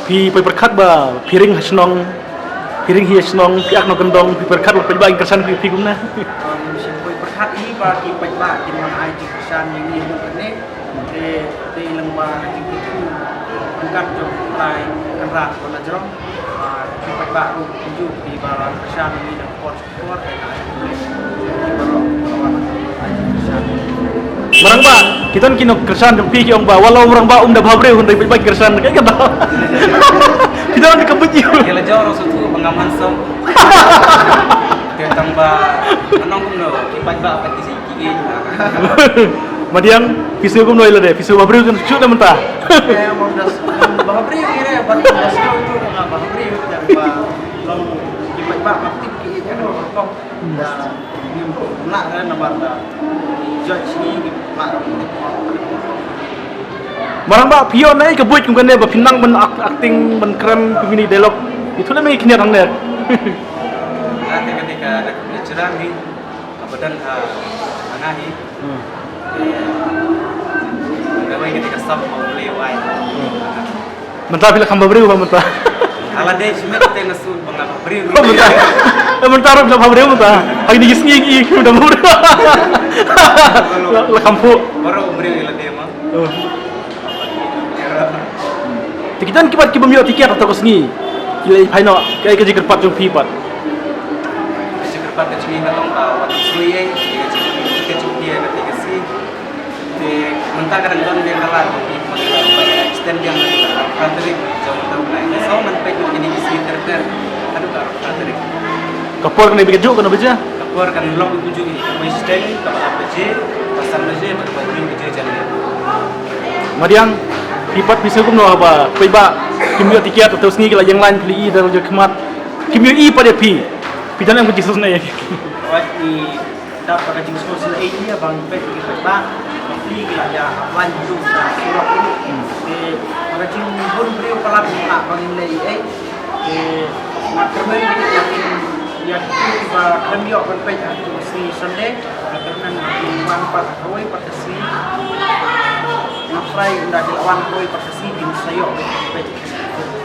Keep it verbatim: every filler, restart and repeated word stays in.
Phi poi pyrkhat ba phi ring ha shnong, phi ring hi ha shnong, phi ak nongkyndong, phi pyrkhat ba phi ba kyrshan phi phi kumne. Ym shym poi pyrkhat hi ba ki paidbah kin wan ai jingkyrshan ïa ngi ha kane. Te te lang ba jingkyrkhu ryngkat jong u Trai Kynrad ba la jrong. Ba ki paidbah ruh kumjuh ki ba kyrshan ïa ngi na por. Marang ba, ki don ki nongkyrshan jong phi ki ong ba, wat la u marang ba um da bhabriew, hynrei bad ba kyrshan, kaei kata? Phi don ka buit ïa u. Ki la jor shu tu ba ngam handsome. Te tang ba, anong kumno, ki paidbah pat ki ki. Madiang, phi shu kumno ïa lade, phi shu bhabriew kan shu da mynta. Eh, ngam da bhabriew ïa re, bad da shu tu ngam bhabriew, tang ba long ki paidbah pat ki ki. Marang ba phi ïoh na ei ka buit kum kane ba phin nang ban ak-, acting, ban kren, kum kine dialogue. Itu le me khniat hangne. Nga te kane ka, ka jrang hi, ka badan ha, ha nga hi. Hmm. Ka bai kane ka sap ma u play wai. Mynta phi la kham bhabriew ba mynta. Ala dei shimet te nga shu ba nga bhabriew. Oh, mynta. Eh, mynta ruh la bhabriew mynta. Hai ni sngi ki ki da bhabriew. La, la kham phuh. Baroh u briew ïa lade ma. Oh. Te ki don ki pat ki bym ïoh tiket ha kata ka sngi. Ki la ïa phai noh, kaei ka jingkyrpad jong phi pat? Ka jingkyrpad ka jong ngi ka long ba wat sngewsih ïa ka jingkyrpad ka jong phi ïa kata ka sngi. Te mynta ka dang don biang ka lad, extend biang haduh ka arphew tarik jong mynta u bnai. Te sngewbha ngan peit ïa kine ki sngi ter ter haduh ka arphew tarik. Ka por kane ba ka juh kano baje? Ka por kan long kumjuh hi, ka extend kaba ar baje, ba san baje, ba kaba hynriew baje janmiet. Madiang, phi pat phi sngew kumno haba paidbah kim ïoh tiket, te u sngi ki la ïeng line phi la i da la jong khmat. Kim ïoh i pat ïa phi. Phi don em ka jingsngewsih ne ïa phi? Wat i Dap ka jingsngewsih ïa ngi ba ngi peit ki paidbah ba phi ki la ïa apply tu sa surok. Te ba ka jingbun briew palat ba ngin leh ei. Te nga kyrmen ïa ki, ïa ki ba khlem ïoh ban peit ha tu sngi Sunday. Nga kyrmen ki wan pat hawei pat ka sngi. Nga try ynda ki la wan hawei pat ka sngi kin sa ïoh ban peit.